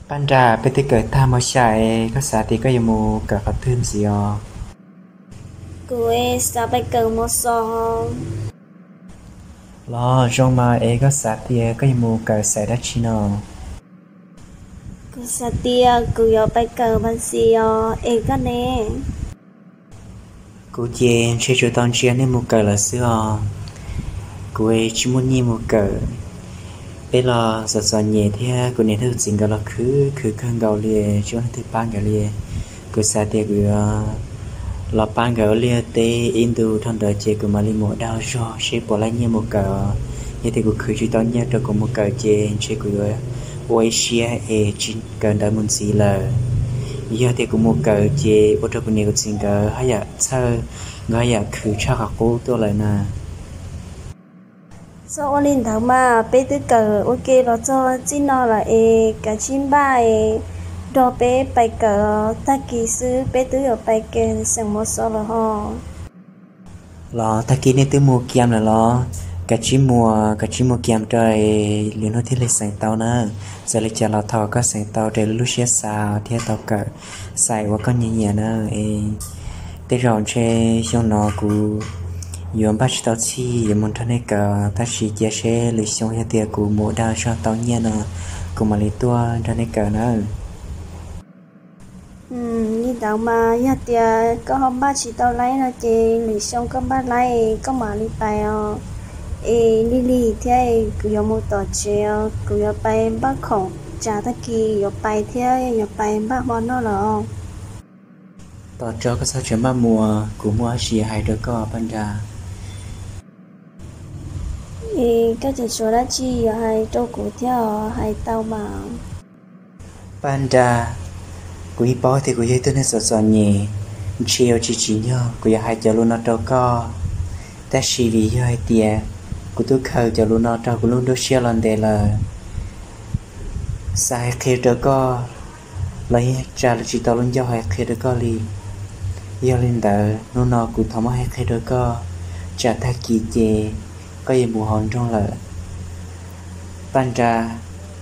Paj Nra, peb twb kawm tag mos xya es koj xav tias koj yuav mus kawm qhov twg ntxiv os? Kuv xav pais kawm mos xos. Los zoo mas, es koj xav tias koj yuav mus kawm xais dab tsi no? Kuv xav tias kuv yuav pais kawm mas xis os, es koj ne? Kuv ces ntshe tsuas tau ntsia nej mus kawm lawm xwb os. Kuv tsis muaj nyiaj mus kawm. Peb los txom txom nyem thiab kuv niam thiab kuv txiv nkawd los khwv khwv kawg nkaus li, tsis muaj leej twg pab nkawd li. Kuv xav tias kuv yuav los pab nkawd ua liaj teb ib ntu, dhau ntawd ces kuv mam li mus ua dag zog seb puas laib nyiaj mus kawm. Yog tias kuv khwv tsis tau nyiaj rau kuv mus kawm ces ntshe kuv yuav ua ib siab es tsis kawm ntawv mus ntxiv lawm. Yog tias kuv mus kawm ces ua rau kuv niam kuv txiv nkawd haj yam txhawj, nkawd haj yam khwv tshaj qhov qub tuaj lawm na. Txhob ua li ntawd mas, peb twb kawm ua ke los txog txij no lawm es kav tsij npaj es nrog peb pais kawm, tag kis xwb peb twb yuav pais ke xeem mos xos lawm hos. Los tag kis nej twb mus kiam lawm los? Kav tsij mus, kav tsij mus kiam rau es lwm hnub thiaj li xeem tau na. Txawm li cas los thov koj xeem tau raws li lub siab xav thiab tau kawm xais uas koj nyiam nyiam na. Es tej zaum ntshe xyoo no kuv yuav npaj tsis tau txhij yuav mus nrog nej kawm, tab sis cia seb lwm xyoo yog tias kuv mus dag zog tau nyiaj no, kuv mam li tuaj nrog nej kawm na. Li ntawd mas yog tias koj ho npaj tsis tau laib no ces lwm xyoo koj npaj laib koj mam li pais os. Es lig lig thiab kuv yuav mus tom tsev os, kuv yuav pais npaj khoom tsam tag kis yuav pais thiab yuav pais npaj hmo noj lawm. Tos tso, koj txhob tseem npaj mus, kuv muaj dab tsi hais rau koj, Paj Nra. Es koj tseem tshuav dab tsi yuav hais rau kuv thiab os? Hais tau mas. Paj Nra, kuv yeej paub tias kuv yog ib tug neeg txom txom nyem, ntshe yuav tsis tsim nyog kuv yuav hais cov lus no rau koj. Tab sis vim yog hais tias kuv twb khaws cov lus no rau kuv lub nruab siab los ntev lawm, xav hais qhia rau koj los yeej tsa tsis tau lub ncauj hais qhia rau koj li. Yog li ntawd hnub no kuv thov muab hais qhia rau koj, tsam tag kis ces koj yuav mus hauv nroog lawm. Paj Nra,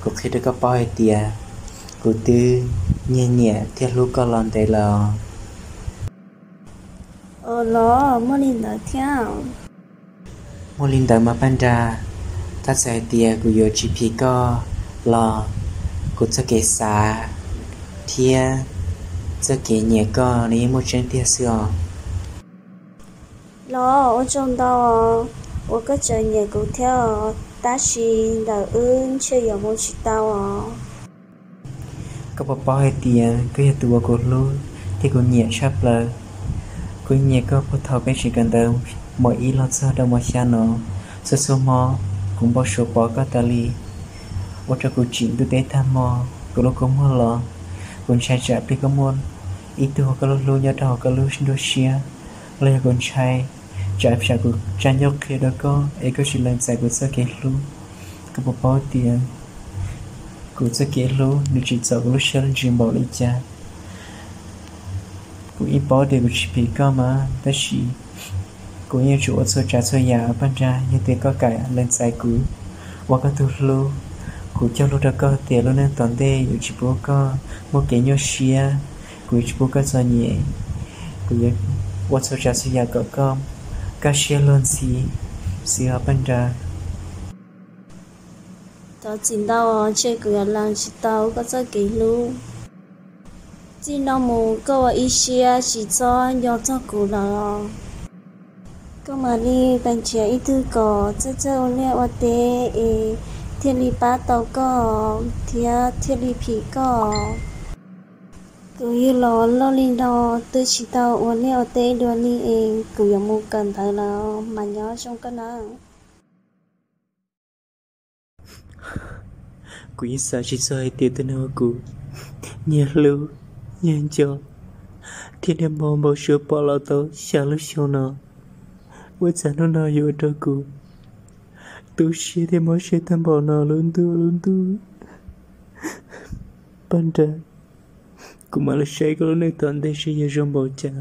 kuv qhia rau koj paub hais tias kuv twb nyiag nyiam thiab hlub koj los ntev lawm. Los muaj li ntawd thiab? Muaj li ntawd mas Paj Nra, tab txawm hais tias kuv yuav tsis phim koj los kuv txoj kev xav thiab txoj kev nyiam koj nws yeej muaj tseeb tiag xwb os. Los ua tsaug ntau uas koj tseem nyiam kuv thiab os, tab sis ntawm wb ntshe yuav mus tsis tau os. Koj puas paub hais tias koj yog tus uas kuv hlub thiab kuv nyiam tshaj plaws. Kuv nyiam koj puag thaum peb tseem kawm ntawv mos ib los txog rau mos xya no. Txhua txhua hmo kuv npau suav pom koj tas li, ua rau kuv tsim ntuj teb tag hmo, kuv lub kua muag los. Kuv ntshai tsam pliag koj muaj ib tug uas koj hlub hlub nyob rau hauv koj lub nruab siab, los yog kuv ntshai tsam kuv tsa ncauj qhia rau koj es koj tsis lees txais kuv txoj kev hlub. Koj puas paub tias kuv txoj kev hlub nws tsim txom kuv lub siab ntsis npaum li cas? Kuv yeej paub tias kuv tsis phim koj mas, tab sis kuv yeej yuav tsum ua txhua tsav txhua yam, Paj Nra, yog tias koj kam lees txais kuv ua koj tus hlub. Kuv cog lus rau koj tias lub neej tom ntej yuav tsis pub koj muaj kev nyuaj siab, kuv yuav tsis pub koj txom nyem, kuv yuav ua txhua tsav txhua yam kom koj kaj siab luag ntxhi xwb os, Paj Nra. Thov txim ntau, ntshe kuv yuav lees tsis tau koj txoj kev hlub. Txij no mus koj ua ib siab tsis txhob nco txog kuv lawm. Koj mam li pes nrhiav ib tug kom txawj txawj ua liaj ua teb es thiaj li pab tau koj thiab thiaj li phim koj. Kuv yug los loj li no twb tsis tau ua liaj ua teb dua li es kuv yuav mus kawm ntawv lawm, mas nyob zoo koj nawb. Kuv yeej xav tsis txog hais tias tus neeg uas kuv nyiag hlub nyiag nco thiab niaj hmo npau suav pom los tau xya lub xyoo no, ua txog hnub no yuav ua rau kuv tu siab thiab mob siab tag npaum no lub ntuj lub ntuj. Paj Nra, kuv mam li saib koj lub neej tom ntej seb yuav zoo npaum cas.